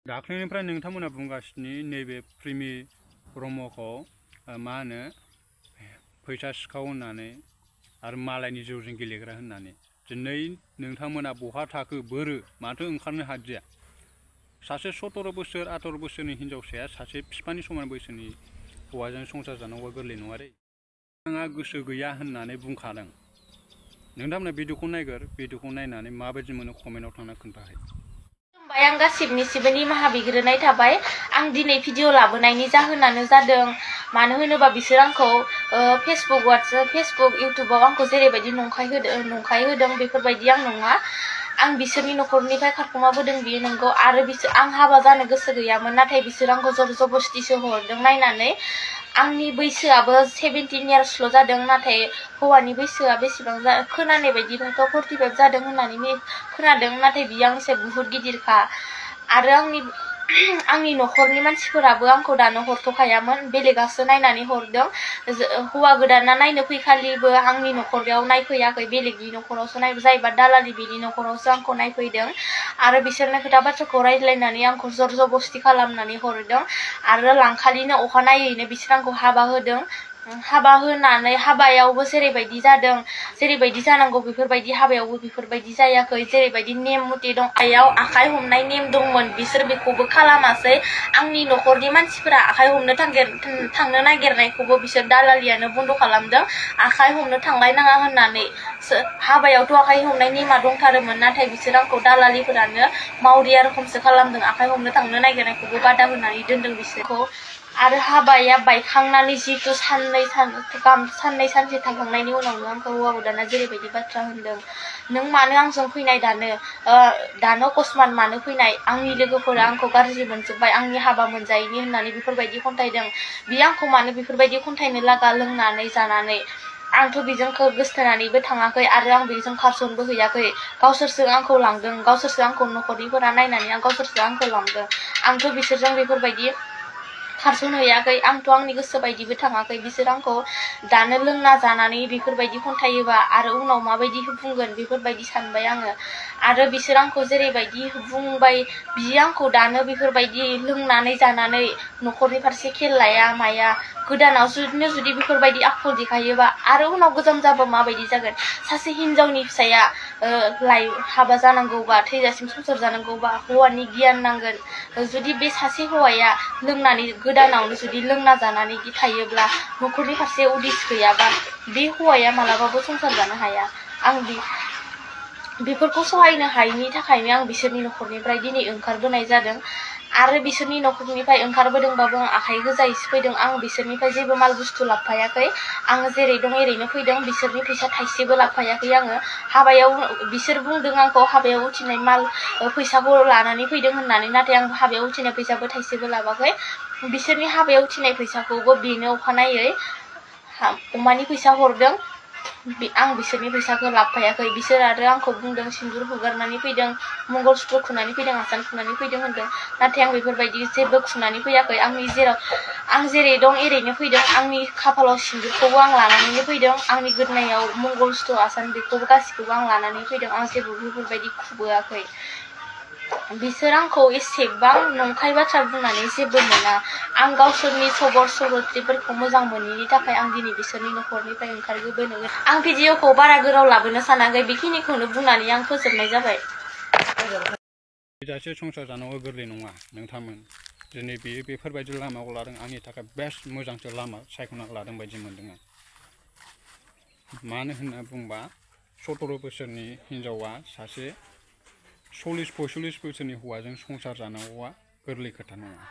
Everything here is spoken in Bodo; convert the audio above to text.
दाख्लैनिफ्राय नोंथांमोना बुंगासिनो नैबे प्रिमि ब्रह्मखौ मा होनो फैसा सिखाव होननानै आरो मालायनि जौजों गेलेग्रा होननानै दिनै नोंथांमोना बहा थाखो बोरो माथो ओंखारनो हादिया सासे 17 बोसोर 18 बोसोरनि हिनजावसाया सासे बिफानि समान बैसोनि हौवाजों संसार जानांगौआ गोरलै नङा रे। नोंथाङा गोसो गैया होननानै बुंखादों। नोंथांमोना भिडिअखौ नायगोर भिडिअखौ नायनानै माबायदि मोनो कमेन्टआव थांना खोन्थाहै। आं गासिबनिसिबो निमाहा बिग्रोनाय थाबाय। आं दिनै भिडिअ लाबोनायनि जाहोनानो जादों मानो होनोबा बिसोर आंखौ फेसबुक इउटुबाव आंखौ जेरैबायदि नंखाय होदों बेफोरबायदि आं नङा। आं बिसोरनि न'खरनिफ्राय खारखुमाबोदों बियो नंगौ आरो आं हाबा जानो गोसो गैयामोन नाथाय बिसोर आंखौ जर जबस्तिसो हरदों नायनानै। आंनि बैसोआबो 17 इयार्सल' जादों नाथाय हौवानि बैसोआ बेसेबां खोनानाय बायदिबाथ' 45 जादों होननानै खोनादों नाथाय बियो आंनिसाय बुहुत गिदिरखा आरो आंनि न'खरनि मानसिफोराबो आंखौ दानो हरथ'खायामोन बेलेगासो नायनानै हरदों। हौवा गोदाना नायनो फैखालिबो आंनि न'खराव नायफैयाखै बेलेगनि न'खरावसो जायबा दालालि बिनि न'खरावसो आंखौ नायफैदों आरो बिसोरनो खोथा बाथ्राखौ रायज्लायनानै आंखौ जर जबस्ति खालामनानै हरदों आरो लांखालिनो अखानायैनो बिसोर आंखौ हाबा होदों। हाबा होनानै हाबायावबो जेरैबायदि जादों जेरैबायदि जानांगौ बेफोरबायदि हाबायावबो बेफोरबायदि जायाखै। जेरैबायदि नेम मथे दं आयाव आखाइ हमनाय नेम दंमोन बिसोर बेखौबो खालामासै। आंनि न'खरनि मानसिफोरा आखाइ हमनो थांनो नागिरनायखौबो बिसोर दालालियानो बन्द' खालामदों आखाइ हमनो थांलायनाङा होननानै। हाबायावथ' आखाइ हमनाय नेमा दंथारोमोन नाथाय बिसोर आंखौ दालालिफोरानो मावरिया रोखोमसो खालामदों आखाइ हमनो थांनो नागिरनायखौबो बादा होनानै दोनदों बिसोरखौ। आरो हाबाया बायखांनानै जिहेतु साननै सानसे थांखांनायनि उनावनो आंखौ हौवा गोदाना जेरैबायदि बाथ्रा होनदों नों मानो आंजों फैनाय दानो अकस्मात मानो फैनाय आंनि लोगोफोरा आंखौ गाज्रि मोनजोब्बाय आंनि हाबा मोनजायैनि होननानै बेफोरबायदि खन्थाइदों। बियो आंखौ मानो बेफोरबायदि खन्थाइनो लागा लोंनानै जानानै आंथ' बेजों गोसथोनानैबो थाङाखै आरो आं बेजों खारसनबो हैयाखै। गावसोरसो आंखौ लांदों गावसोरसो आंखौ न'खरनिफोरा नायनानै गावसोरसो आंखौ लांदों। आंथ' बिसोरजों बेफोरबायदि खारसनहैयाखै आंथ' आंनि गोसो बायदिबो थाङाखै। बिसोर आंखौ दानो लोंना जानानै बेफोरबायदि खन्थायोबा आरो उनाव माबायदि बुंगोन बेफोरबायदि सानबाय आङो। आरो बिसोर आंखौ जेरैबायदि बुंबाय बियो आंखौ दानो बेफोरबायदि लोंनानै जानानै न'खरनि फारसे खेल लाया माया गोदानाव जुदि बेफोरबायदि आखल देखायोबा आरो उनाव गोजाम जाबा माबायदि जागोन। सासे हिनजावनि फिसाया हाबा जानांगौबा थैजासिम संसार जानांगौबा हौवानि गियान नांगोन। जुदि बे सासे हौवाया लोंनानै गोदानावनो जुदि लोंना जानानै थायोब्ला न'खरनि फारसे उदिस गैयाबा बे हौवाया मालाबाबो संसार जानो हाया। आं बेफोरखौ सहायनो हायैनि थाखायनो आं बिसोरनि न'खरनिफ्राय दिनै ओंखारबोनाय जादों आरो बिसोरनि न'खरनिफ्राय ओंखारबोदोंबाबो आं आखाइ गोजायैसो फैदों। आं बिसोरनिफ्राय जेबो माल बुस्थु लाबोफायाखै। आङो जेरै दं एरैनो फैदों बिसोरनि फैसा थाइसेबो लाबोफायाखै आङो। हाबायाव बिसोर बुंदों आंखौ हाबायाव उथिनाय माल फैसाखौ लानानै फैदों होननानै नाथाय आं हाबायाव उथिनाय फैसाबो थाइसेबो लाबाखै। बिसोरनि हाबायाव उथिनाय फैसाखौबो बेनो अखानायै अमानि फैसा हरदों। आं बिसोरनि फैसाखौ लाबोफायाखै। बिसोर आरो आंखौ बुंदों सिन्दुर हुगारनानै फैदों मंगलसूत्र खुनानै फैदों आसान खुनानै फैदों होनदों नाथाय आं बेफोरबायदि जेबो खुनानै फैयाखै। आं जेरै दं एरैनो फैदों। आंनि खाफालाव सिन्दुरखौबो आं लानानैनो फैदों आंनि गोदोनायाव मंगलसूत्र आसान बेखौबो गासिखौबो आं लानानै फैदों। आं जेबो बेफोरबायदि खुबोआखै। बिसोर आंखौ एसेबां नंखाय बाथ्रा बुंनानै जेबो मोना। आं गावसोरनि सबर-सरिथ्रफोरखौ मोजां मोनैनि थाखाय आं दिनै बिसोरनि न'खरनिफ्राय ओंखारबोनो आं भिडिअखौ बारा गोलाव लाबोनो सानाखै बेखिनिखौनो बुंनानै आं फोजोबनाय जाबाय। थैजासे संसार जानांगौ गोरलै नङा नोंथांमोन। दिनै बियो बेफोरबायदि लामाखौ लादों आंनि थाखाय बेस्ट मोजांसो लामा सायख'ना लादों बायदि मोनदों आं। मानो होनना बुंबा 17 बोसोरनि हिनजावा सासे 40-45 बोसोरनि हौवाजों संसार जानांगौआ गोरलै खोथा नङा।